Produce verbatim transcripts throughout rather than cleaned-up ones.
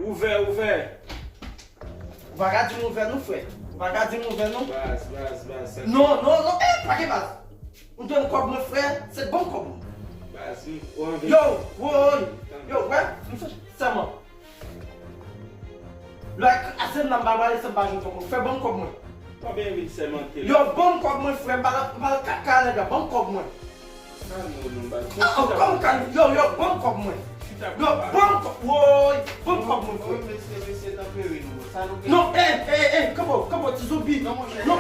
Ouvè, ouvè. Ou pa ka di m ouvè non, frè. Ou pa ka di m ouvè non. Baz, baz, baz, sa. Non, non, non, eh, pa gen baz. Ou dwe m kòb mwen, frè, se bon kòb mwen. Baz, m, ou anvi. Yo, woy, yo, wè, m fè sèman. Lè kraze m nan, m pa pale san m pa jwenn kòb mwen. Frè, ban m kòb mwen. Pa byen vin sèmante. Yo, ban m kòb mwen, frè, m pa, m pa kaka nèg la, ban m kòb mwen. Kalme w non, baz. Ah, oh, kòm kalme. Yo, yo, ban m kòb mwen. Yo, ban m kòb, woy, ban m kòb mwen, frè. Mesye, mesye, tanperi nou. Sa nou gen? Non, eh, eh, eh, kanpo, kanpo, ti zonbi. Non, monchè. Non.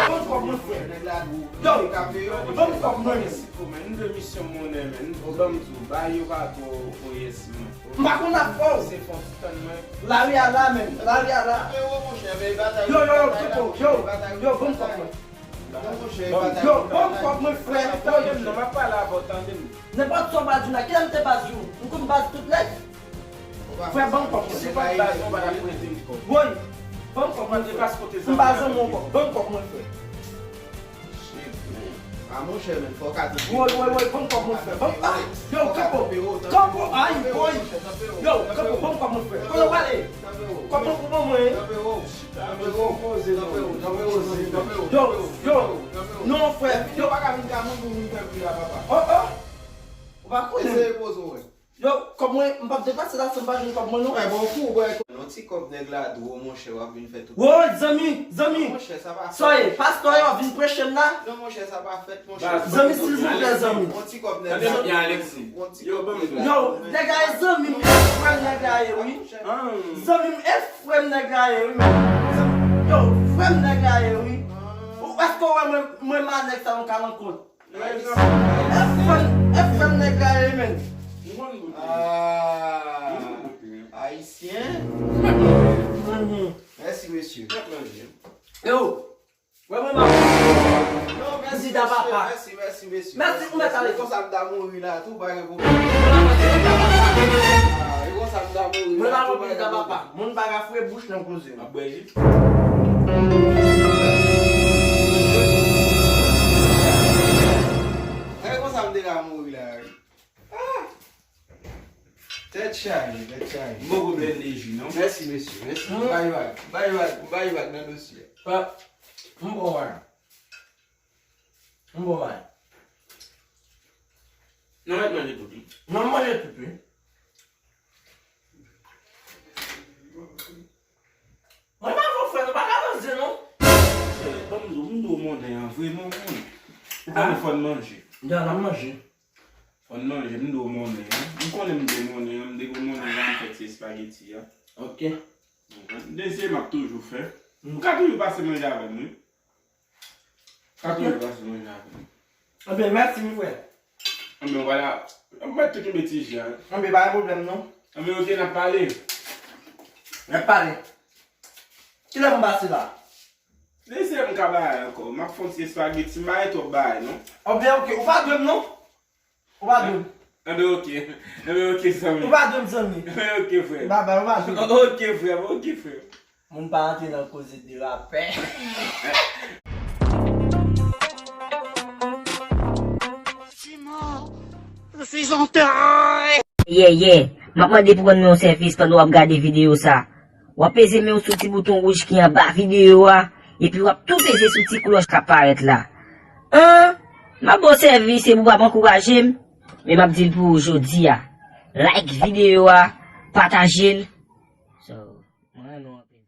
Ban m kòb mwen, frè. Nèg la dou. Yo, ban m kòb mwen, men. Mwen de misyon monnen, men. Ban m di w, bay yo pa twò oyès, men. M pa konn ap fè w. Se fon ti tann mwen. Lari a la, men. Lari a la. Yo, yo, yo, kanpo, yo, yo, ban m kòb mwen. Yo, ban m kòb mwen, frè. Tande m non, m ap pale avè w, tande m. Nenpòt sa w pa di m la, kilè m te baz ou? M konn baz tout lè. Frè, ban m kòb mwen. Se pa baz ou pa t ap prete m kòb. Woy, ban m kòb mwen, frè. M pa zanmi w ankò. Ban m kòb mwen, frè. Shit, man. Ah, monchè, men, fò w ka tanpe. Woy, woy, woy, ban m kòb mwen, frè. Ban m, ah, yo, kanpo. Kanpo, ay, woy. Yo, kanpo, ban m kòb mwen, frè. Kote w prale? Kòb mwen pou ban mwen. Yo, yo. Non, frè. Yo pa ka vin ka moun pou vin fè bri la, papa. Oh, oh. Ou pa konnen. Eseye poze w wè. Yo, kòb mwen, m p ap depase la san m pa jwenn kòb mwen, non. Frè, bon kou, bwè. Non, ti kòb nèg la dwo, monchè, w ap vin fè tout. Woy, zanmi, zanmi. Monchè, sa pa fèt. Sa ye, pastè yo vin preche m la? Non, monchè, sa pa fèt, monchè. Zanmi, silvouplè, zanmi. Yon ti kòb nèg la. Tande m byen, Alexis. Yo, ban m di. Yo, nèg la ye zanmi m, e frè m nèg la ye, wi. Zanmi m, e frè m nèg la ye, wi, men. Yo, frè m nèg la ye, wi. Ou, èske w wè mwen, mwen ma nèg sa yon ka rankont? F M, F M nèg la ye, men. Ah, ayisyen. Mèsi, mesye. Yo, wè mwen ma. Non, mèsi, mesye. Mèsi, mèsi, mesye. Mèsi, ou mèt ale. Konsa m ta mouri la, tou, pa gen pwoblèm. Ah, e konsa m ta mouri la, tou, pa gen pwoblèm. Moun pa ka foure bouch nan koze. M ap bwè ji. Gade konsa m te ka mouri la, wi. Ah! Tèt chaje, tèt chaje. M poko blende ji, non. Mèsi, mesye, mèsi. Bay vag, bay vag, bay vag nan dosye. Pa, m bon, wè. M bon, wè. Non, mèt manje tout, wi. Non, m manje tout, wi. Mwen pa fò frè, nou pa ka nan zen non. Ban m di w, m dwe monnen an, vrèman, wi. Ou konnen fò n manje. Ya, n ap manje. Fò n manje, m dwe monnen an. M konnen m dwe monnen an, m dwe monnen an, m fè ti espageti a. Ok. M dwe se m ap toujou fè. M ka toujou pase manje avè m, wi. Ka toujou pase manje avè m. Anben, mèsi, mon frè. Anben, vwala. Mwen mèt tou kenbe ti je a. Anben, pa gen pwoblèm, non. Anben, ok, n ap pale. N ap pale. Kilè pou m pase la? Lese m ka bagay ankò. M ap fè yon ti espageti, m pa gen twòp bagay, non. Anben, ok, ou pa dwe m, non. Ou pa dwe m. Anben, ok. Anben, ok, zanmi. Ou pa dwe m, zanmi. Anben, ok, frè. Babay, ou pa dwe m. Ok, frè, ok, frè. Moun pa antre nan koze de rapè. Simon, je suis enterré. Yeah, yeah. M ap mande pou w rann mwen yon sèvis pandan w ap gade videyo sa. W ap peze men w sou ti bouton wouj ki anba videyo a, epi w ap tou peze sou ti klòch k ap parèt la. An, m ap ba w sèvis epi w p ap ankouraje m, men m ap di l pou ou jodi a. Like videyo a, pataje l. So, mwen renmen w anpil.